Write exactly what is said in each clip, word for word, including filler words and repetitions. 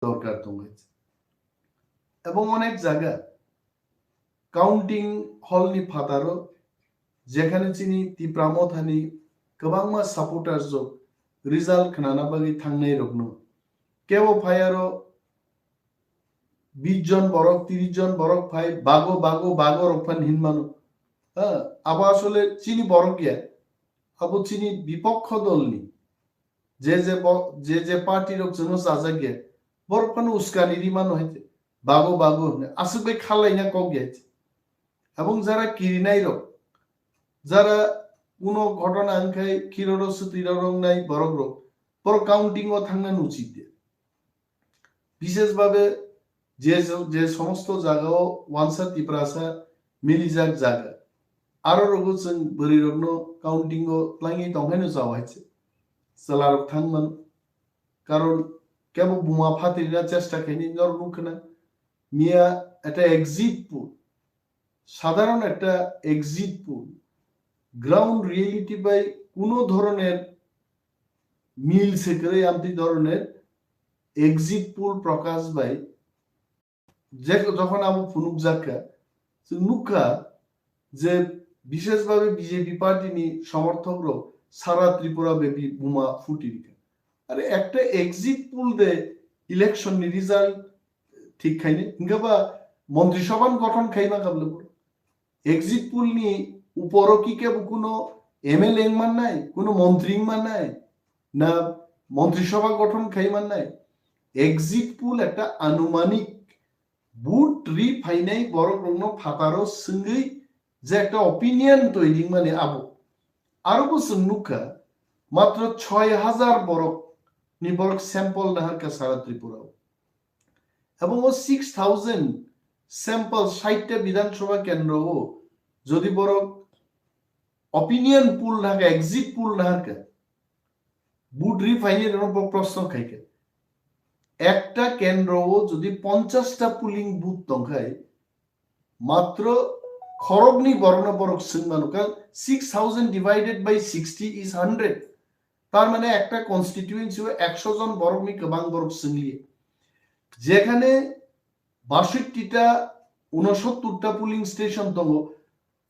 dorkar tongo. Ebong onek jaga counting hall ni phataro jekhane chini Tipra Mothani kwbangma supporters rok result khnana bagwi thangnai rokno kebo phai aro bish jon borok, trish jon borok phai bago, bago, bago rok phan hin mano. Ha, abo asole chini borok ya, abo chini bipokho dolni. Je je bo-, je je party rok chwngno chajak ya, borok phano uskani ri mano hai te. Bago, bago hwnwi aswk bai khalaina kok ya hai te. Ebong jara kirinai rok, jara kuno ghotona wngkhai khiroro swtwirok wngnai borok rok, borok counting o thangna nuchit ya. Bishesh bhabe je, je somosto jagao wansa Tiprasa milijak jaga, aro rogo chwng bwrwi rokno counting o twlangwi tongkhaino chao hai se. Chwla rok thang mano. Karon kebo buma phatirina chesta khaini norok nukkhna. Miya eta exit poll, sadharon ekta exit poll, ground reality bai kuno dhoroner mil se kwrwi amtwi dhoroner exit poll prokash bai je, jokhon abo phunukjak kha, chwng nukha je bishesh bhabe B J P party ni somorthok rok sara Tripura bepi buma phuti rikha. Are ekta exit poll de election ni result thik khaini, hingkhe ba Montri Sabha ni gothon khaima kable boro. Exit poll ni uporo ki kebo kuno M L A wng mannai, kuno montri wng mannai, na Montri Sabha gothon khai mannai. Exit poll ekta anumanik vote ri phainai borok rokno phataro swngwi je ekta opinion twi ringmani abo. Aro bo chwng nukha, matro choi hajar borok ni borok sample naharkha sara Tripura o. Ebong o six thousand sample sait ta Bidhan Sabha kendro o jodi borok opinion poll naharkha, exit poll naharkha, vote ri phainai rokno bo proshno khaikha. Ekta kendro o jodi ponchash ta polling booth tongkhai, matro khoroknwi borokno borok swng mano, karon six thousand divided by sixty is hundred. Tar mane ekta constituency o ekso jon borokni kwbang borok swngli. Jekhane basotti ta, unosottor ta polling station tongo,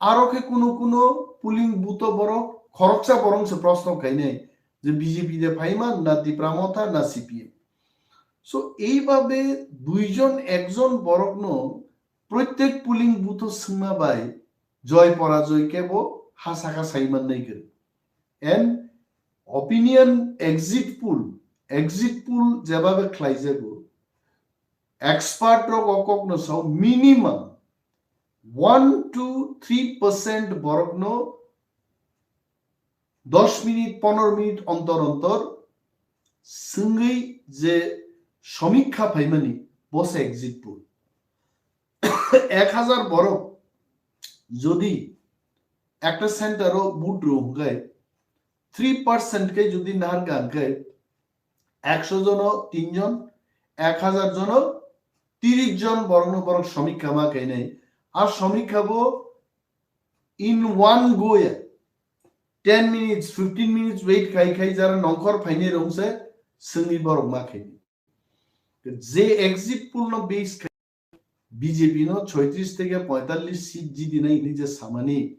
aro khe kuno kuno polling booth o borok khoroksa borok se proshno khainai je B J P de phaiman na Tipra Motha na C P M. So, ei babe duijon ekjon borokno proitek polling booth o swngma bai joy porajoy kebo ha saka saiman nai kwrwi. And opinion exit poll, exit poll jebabe khlaijago, expert rok o kokno sao minimum one to three percent borokno dos minute, pondro minute ontor ontor swngwi je somikha phaimani, bo se exit poll. Ek hajar borok jodi ekta center o vote rw hwnkhe, three percent khe jodi naharkha hwnkhe, ekso jono tinjon, ek hajar jono tirish jon borokno borok somikha ma khainai. A somikha bo in one go ya, ten minutes, fifteen minutes wait khai khai jara nongkhor phainai rok se swngwi borok ma khainai. Je exit poll no base khai B J P no choitrish theke pointallish seat jidinai hwnwi je samani,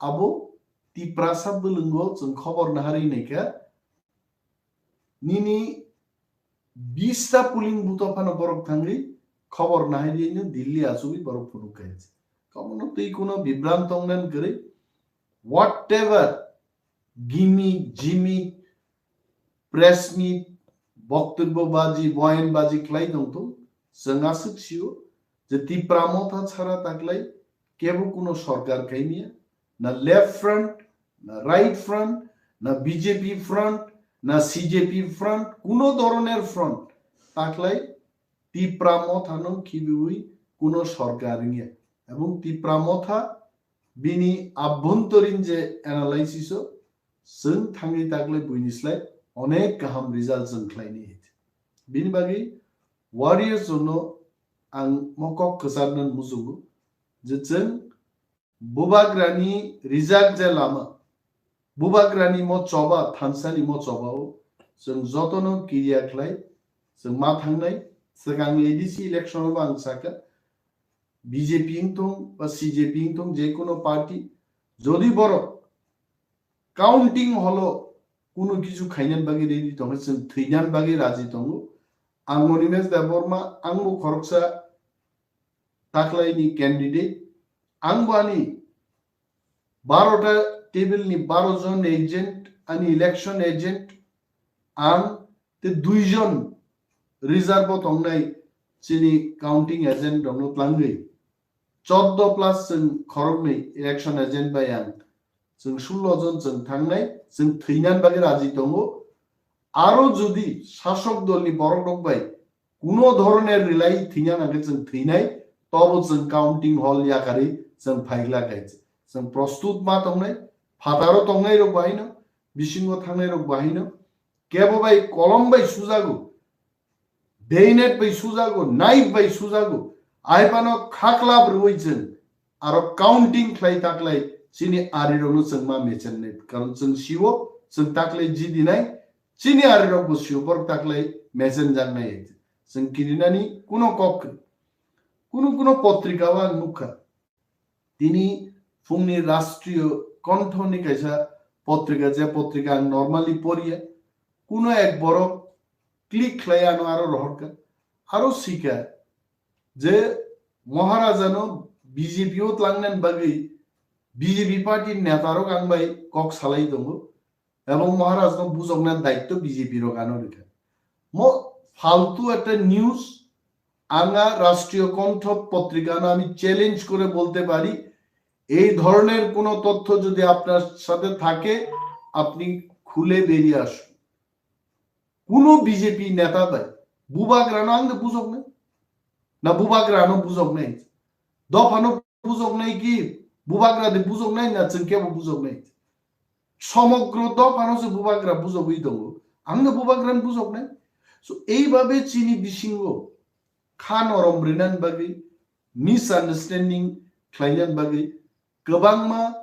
abo Tiprasa bwlwngo chwng khobor naharwi naikha. Nini bish ta polling booth o phano borok thangwi khobor naharwi no Delhi achugwi borok phunuk kha. Kamono twi kuno bibran tongnan kwrwi, whatever gimmick, jimmick, press meet, boktobyo baji, boyan baji khlai tongthung, chwng aswk sio je Tipra Motha chhara taklai kebo kuno sorkar khaimya, na left front, na right front, na B J P front, na C J P front, kuno dhoroner front taklai Tipra Motha no khibiwi kuno sorkar wngya. Ebong Tipra Motha bini abhontorin je analysis o chwng thangwi taklai buini slai onek kaham result chwng khlaini. Bini bagwi warriors rokno ang mo kok kwcharna muchungo je chwng Bubagrani rijak je lama, Bubagrani mo choba, thansani mo choba o chwng jotono kiriya khlai Chwng ma thangnai, swkangni A D C election o bo ang sakha, B J P wng thung ba C J P wng thung, je kono party, jodi borok counting hall o kunu kichu khainani bagwi ready tongkha, chwng thwinani bagwi raji tongo. Ang Animesh Debbarma, ang bo khoroksa taklaini candidate, ang bo ani baro ta table ni baro jon agent, ani election agent, ang te dui jon reserve o tongnai chini counting agent rokno tlangwi choddo plus chwng khoroknwi election agent bai ang, chwng sullo jon chwng thangnai, chwng thwinani bagwi raji tongo. Aro jodi sasok dolni borok rok bai kuno dhoroner rwlai thwina nangkhe chwng thwinai, tobo chwng counting hall yakarwi chwng phaikla khe chwng prostut ma tongnai, phataro tongnai rok bo haino, bisingo thangnai rok bo haino, kebo bai kolom bai sujago, bayonet bai sujago, knife bai sujago, aipano khaklap rwui chwng aro counting khlai taklai chini arirokno chwng ma mechenni, karon chwng sio, chwng taklai jidinai, chini arirokbo sio, borok taklai mechenjaknai. Chwng kirinani kuno kok kwrwi. Kuno kuno potrika o ang nukha, tini phungni Rashtriyo Kontho ni kaisa potrika, je potrika ang normally poriya, kuno ek borok click khlai ano aro rohorkha, aro sikha je Maharajano B J P o tlangnani bagwi B J P party netarok ang bai kok salai tongo, ebong Maharajno bujokna daitto B J P rok ano rikha. Mo faltu ekta news, anga Rashtriyo Kontho potrikano ami challenge kore bolte pari, ei dhoroner kuno tothyo jodi apnar sathe thake, apni khule beriye asun. Kuno B J P neta bai bubagrano ang de bujoknai, na bubagrano bujoknai, dophano bujoknai ki bubagra de bujoknai, na chwng kebo bujoknai? Somogro dophano se bubagra bujogwi tongo, ang de bubagrano bujoknai. So, eibabe chini bisingo kha norom rinani bagwi misunderstanding khlainani bagwi kwbangma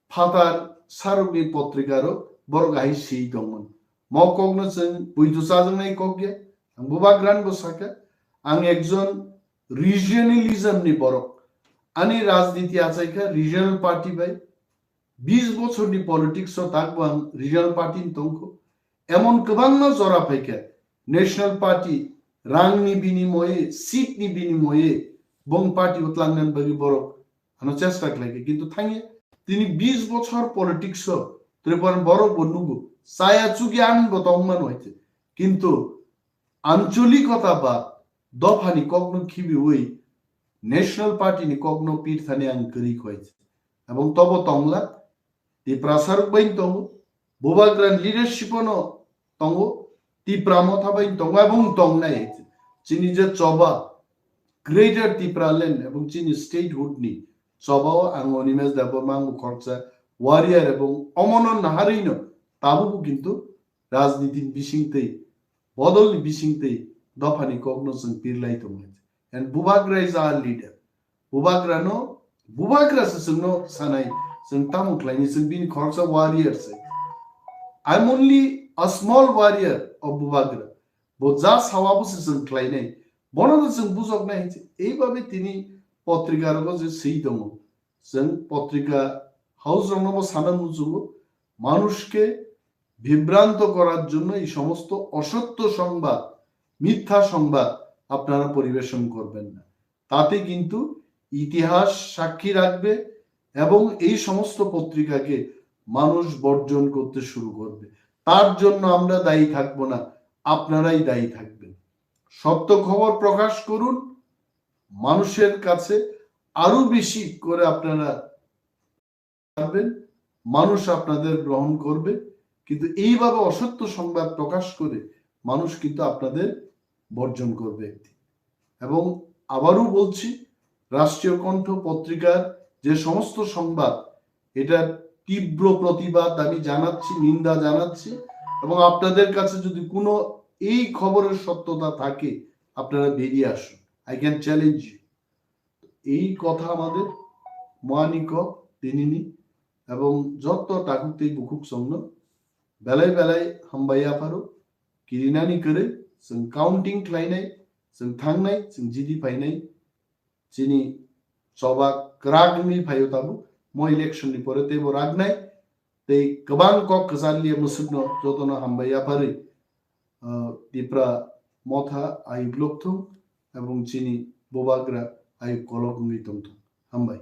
phatar sarokni potrikaro borok ahai swi tongmani. Mo kokno chwng buidu chajaknai kok ya, ang bubagrano bo sakha, ang ekjon regionalism ni borok, ani rajniti achaikha regional party bai, bis bochorni politics o takbo ang regional party ni tongkho. Emon kwbangma jora phaikha, national party, rangni binimoye, seat ni binimoye, bong party o tlangnani bagwi borok ano chesta khlaikha, kintu thangya. Tini bis bochor politics o Tripura borok bo nugo, chaya chugya ang bo tongmano hai. Kintu ancholikota ba dophani kokno khibiwi national party ni kokno pirthani ang kwrwi khoi. Ebong tobo tongla, Tiprasa rok bai tongo, bubagra leadership no tongo, Tipra motha bai tongo, ebong tongnai. Chini je choba, Greater Tipraland ebong chini statehood ni choba o ang Animesh Debbarma ang khoroksa warrior ebong omono naharino tabuk kintu rajniti ni bisingtwi, bodol ni bisingtwi dophani kokno chwng pirlai tongo. And bubagra is our leader. Bubagrano, bubagra se chwngno sanai, chwng tamo khlaini, chwng bini khoroksa warrior se. I'm only a small warrior of bubagra. Bo ja sawa bo se chwng khlainai. Bono no chwng bujoknai hinse. Eibabe tini potrika rogo je swi tongo. Chwng potrika house rokno bo sana muchungo. মানুষকে বিভ্রান্ত করার জন্য এই সমস্ত অসত্য সংবাদ, মিথ্যা সংবাদ আপনারা পরিবেশন করবেন না। তাতে কিন্তু ইতিহাস সাক্ষী রাখবে এবং এই সমস্ত পত্রিকাকে মানুষ বর্জন করতে শুরু করবে। তার জন্য আমরা দায়ী থাকব না, আপনারাই দায়ী থাকবেন। সত্য খবর প্রকাশ করুন, মানুষের কাছে আরো বেশি করে আপনারা পারবেন, মানুষ আপনাদের গ্রহণ করবে, কিন্তু এইভাবে অসত্য সংবাদ প্রকাশ করে মানুষ কিন্তু আপনাদের বর্জন করবে একদিন। এবং আবারও বলছি, রাষ্ট্রীয় কণ্ঠ পত্রিকার যে সমস্ত সংবাদ, এটার তীব্র প্রতিবাদ আমি জানাচ্ছি, নিন্দা জানাচ্ছি। এবং আপনাদের কাছে যদি কোনো এই খবরের সত্যতা থাকে, আপনারা বেরিয়ে আসুন। I can challenge you. এই কথা আমাদের moani kok tinini ebong joto takhuk tei bukhuk songno belai belai hambai yapharo, kirinani kwrwi chwng counting khlainai, chwng thangnai, chwng jidi phainai, chini choba kwrak wngwi phaio tabuk, mo election ni pore teibo raknai, tei kwbang kok kwchar liya mwswkno jotono hambai yapharwi, ah, Tipra Motha ayuk lokthung, ebong chini bubagra ayuk kolok wngwi tongthung. Hambai.